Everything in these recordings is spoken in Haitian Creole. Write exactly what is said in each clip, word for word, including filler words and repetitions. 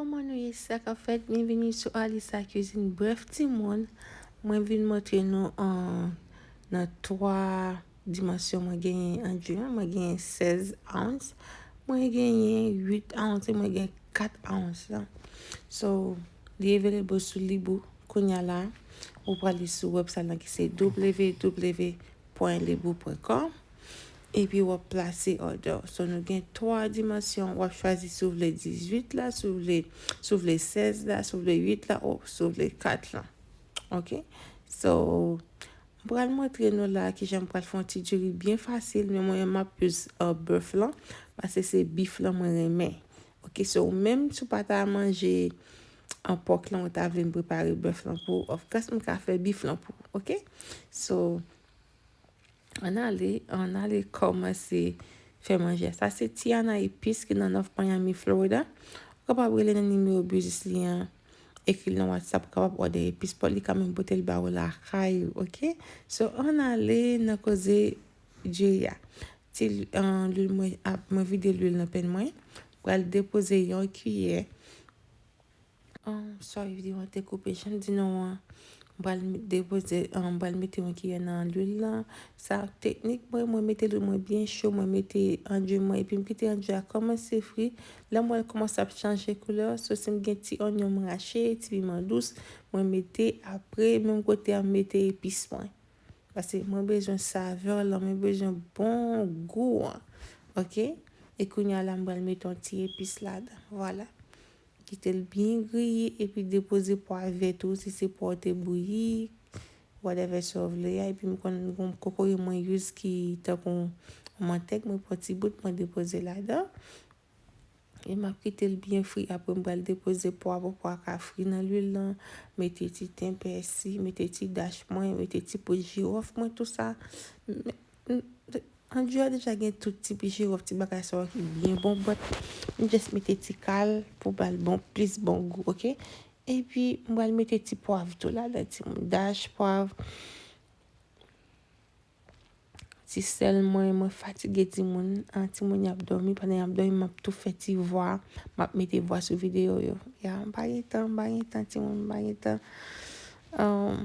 Kòman nou ye, sa k ap fèt? Byenvini sou Alisa Cuisine. Brèf, timoun, mwen vin montre nou an, nan twa dimansyon mwen genyen andjwi an. Mwen genyen sèz ounce, mwen genyen uit ounce e mwen gen kat ounce la. So, li available sou Libou. Kounye a la, ou prale sou website lan ki se w w w pwen libou pwen kòm. Epi w ap plase order. So, nou gen twa dimansyon. W ap chwazi si w vle dizuit la, si w vle, si w vle sèz la, si w vle uit la, ou si w vle kat la. Ok? So, m pral montre nou la kijan m pral fè yon ti diri byen fasil, men mwen, m ap use, uh, bèf lan, paske se bif lan mwen renmen. Ok, so, menm si w pa ta manje an pòk lan, ou ta vle m prepare bèf lan pou ou, of course, m ka fè bif lan pou ou, ok? So, ann ale, ann ale kòmanse fè manje. Sa se Tiana Epis ki nan North Miami, Florida. Ou kapab rele nan nimewo biznis li an, ekri l nan WhatsApp, ou kapab òdè epis pa w, li ka menm pote l ba ou lakay ou, ok? So, ann ale nan koze diri a. Ti, uh, lwil mwen ap, mwen vide lwil nan pèn mwen. Pral depoze yon kiyè. Um, sorry, videyo an te koupe. Jan m di nou an, m pral met, depoze, um, m pral mete yon kiyè nan lwil lan. Sa teknik mwen, mwen mete lwil mwen byen cho, mwen mete andjwi mwen, epi m kite andjwi a kòmanse fri. Lè m wè l kòmanse ap chanje koulè, so si m gen ti onyon m rache, ti piman dous, mwen mete, apre, menm kote a, m mete epis mwen. Paske mwen bezwen savè lan, mwen bezwen bon gou an. Ok? E kounye a la, m pral mete yon ti epis ladan. Vwala. Kite l byen griye epi depoze pwa vèt ou, si se pwa w te bouyi, whatever sa w vle a. Epi m konn gon kokoye mwen use ki tankou mantèg, mwen pran ti bout, mwen depoze ladan. E m ap kite l byen fri. Apre, m pral depoze pwa pou pwa ka fri nan lwil lan. Mete ti ten pèsi, mete ti dach mwen, mete ti po jiwòf mwen, tou sa. Men, m, andjwi a deja gen tout tip jiwòf, ti bagay sa yo ki byen bon, but m just mete ti kal pou ba l bon, plis bon gou, ok? Epi, m pral mete ti pwav tou ladan, ti dach, pwav, ti sèl mwen, mwen fatige timoun. Ah, timoun y ap dòmi, pandan y ap dòmi, m ap tou fè ti vwa, m ap mete vwa sou videyo yo. Ya, m pa gen tan, m pa gen tan, timoun, m pa gen tan. Um,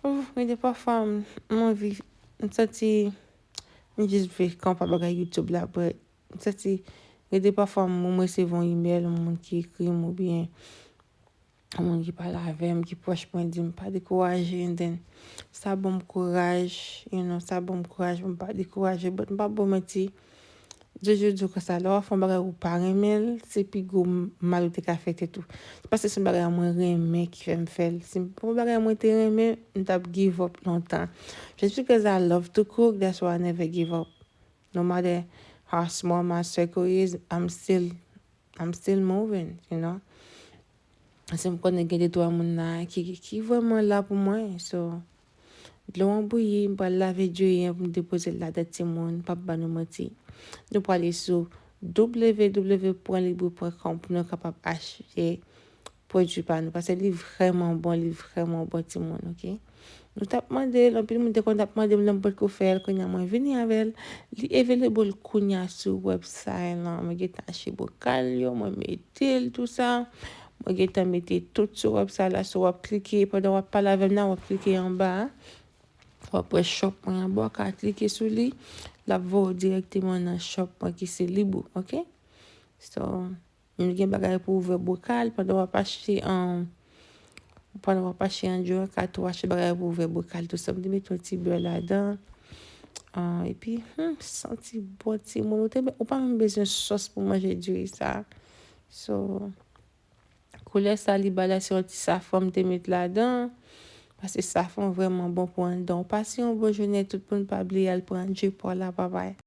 oh, gen de pafwa, m, m anvi, m santi, m jis vle kanpe bagay YouTube la, but m santi, gen de pafwa, m, m resevwa yon email, yon moun ki ekri m oubyen yon moun ki pale avè m, ki pwòch mwen, di m pa dekouraje, and then sa ban m kouraj, you know, sa ban m kouraj pou m pa dekouraje, but m p ap ba w manti, di w, di w konsa, lè w ap fè yon bagay ou pa renmen l, se pi gwo mal ou te ka fè tèt ou. Se paske se yon bagay mwen renmen ki fè m fè l. Si se yon bagay mwen te renmen, m t ap give up lontan. Just because I love to cook, that's why I never give up. No matter how small my circle is, I'm still, I'm still moving, you know. Se m konnen gen de twa moun la ki, ki vrèman la pou mwen. So, dlo an bouyi, m pral lave diri an pou m depoze l ladan, timoun, m p ap ba nou manti. Nou prale sou w w w pwen libou pwen kòm pou nou kapab achte pwodui pa nou, paske li vrèman bon, li vrèman bon, timoun, ok? Nou t ap mande l, anpil moun te konn ap mande m lè m potko fè l, kounye a mwen vini avè l. Li available kounye a sou website lan. Mwen gentan achte bokal yo, mwen mete l, tou sa. Mwen gentan mete tout sou website la, so w ap klike, pandan w ap pale avè m nan, w ap klike anba a. W ap wè shop mwen anba, w ka klike sou li. L ap voye w dirèkteman nan shop mwen ki se Libou, ok? So, nou gen bagay pou ouvè bokal pandan w ap achte, um, pandan w ap achte andjwi an, ka tou achte bagay pou ouvè bokal tou sa. M te mete yon ti bè ladan. Ah, epi, hmm, santi bon, timoun. Ou te, ou pa menm bezwen sòs pou manje diri sa. So, koulè sa li bay la, se yon ti safran m te met ladan. Paske safran vrèman bon pou anndan. Pase yon bon jounen, tout moun, pa bliye al pran andjwi pa w la, babay.